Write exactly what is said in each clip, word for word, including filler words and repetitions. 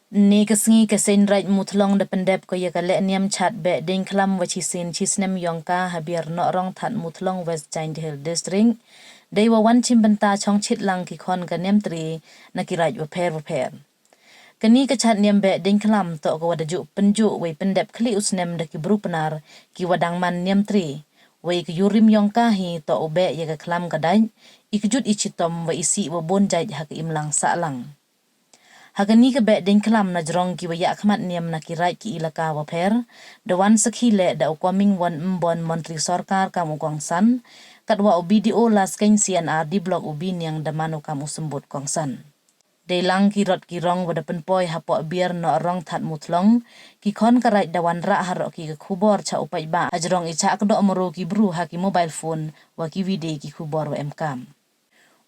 Ynne ka sngi ka Seiñ Raij Muthlong da pyndep ko ya ka lehniam chad beh dieñkhlam wa chisien chisnem yong ka ha Biar Nohrong Thad Muthlong, West Jaintia Hills District, dei wa wan chimbynta chongchit lang ki khon ka Niamtre na ki raij wapher wapher. Kani ka chad niam beh dieñkhlam toh ka wa da juh pynjuh wei pyndep khlieh u snem da ki bru Pnar ki wa dang man Niamtre. Wei ka yurim yong ka hi toh u beh ya ka khlam ka dait, i kjut i chitom wa i sih wa bun jait ha ka imlang sahlang. Ha kani ka beh dieñkhlam, na jrong ki wa yahkhmat niam na ki raij ki ilaka wapher, da wan sakhi leh da u Comingone Ymbon, Montri Sorkar kam u kongsan, katwa u B D O Laskeiñ C and R D Block u Biniang da man u kam u symbut kongsan. Dei lang ki rot ki rong wa da pynpoi hapoh Biar Nohrong Thad Muthlong, ki khon ka raij da wanrah haroh ki ka khubor cha u paidbah ha jrong i chah kdoh maro ki bru ha ki mobile phone wa ki wide ki khubor wa em kam.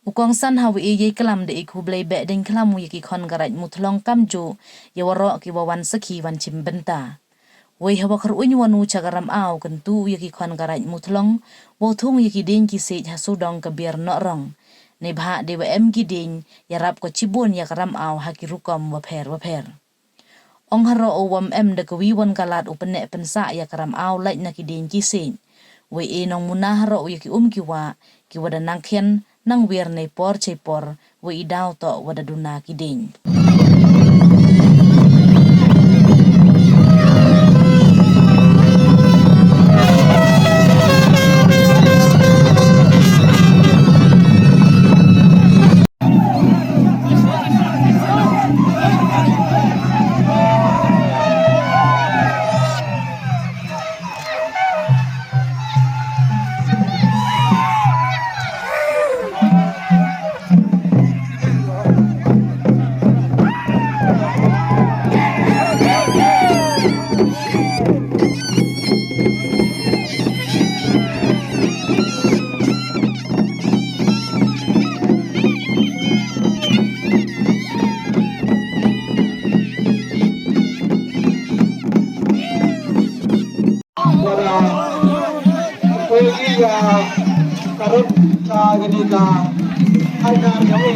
U kongsan ha wa e yei klam da e khublei beh dieñkhlam u ya ki khon ka raij Muthlong kamjuh ya waroh ki wa wan sakhi wan chimbynta. Wei ha wa kyrwuñ wan u cha ka Ram Aw, kyntu u ya ki khon ka raij Muthlong wow thung ya ki dieñ ki siej ha sudong ka Biar Nohrong. Neibhah dei wa em ki dieñ yarap ko chibun ya ka Ram Aw ha ki rukom wapher wapher. Ong haroh u wam em da ka wi wan ka lad u pynneh pynsah ya ka Ram Aw lait na ki dieñ ki siej. Wei e nongmuna haroh u ya ki um ki wah ki wa da nang khian nang wir nei por chei por, wei i daw toh wa da duna ki dieñ. Para pwede ya karot sa ganita ay na kami.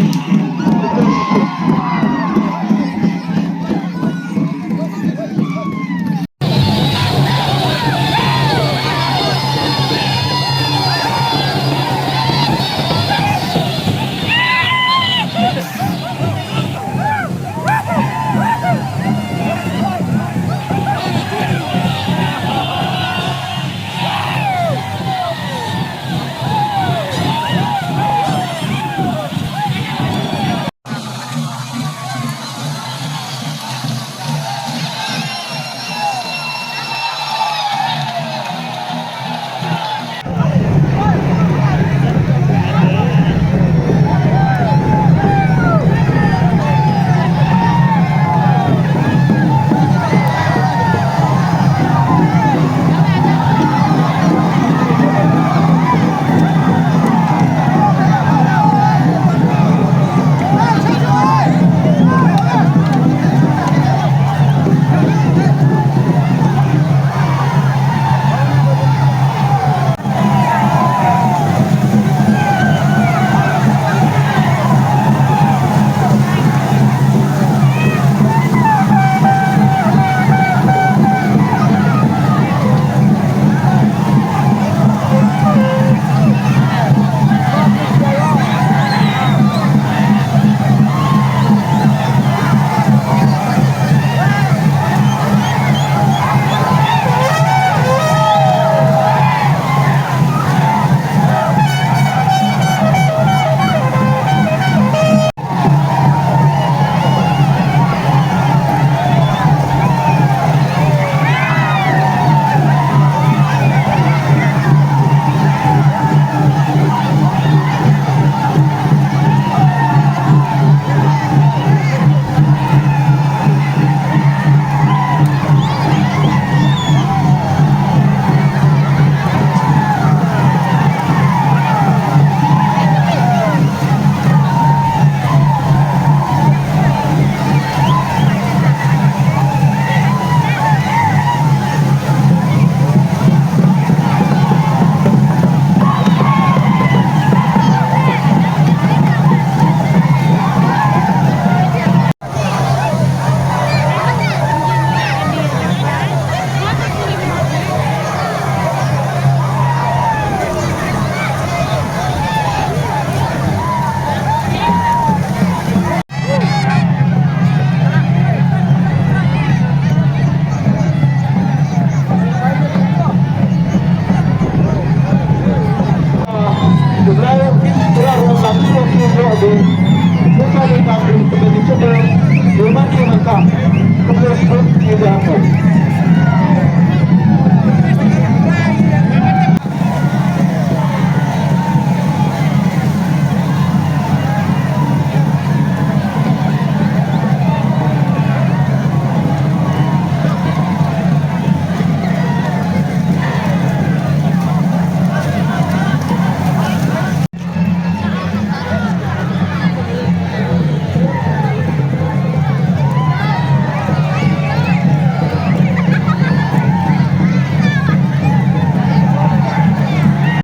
Ka, ka ble suk ki ya ko.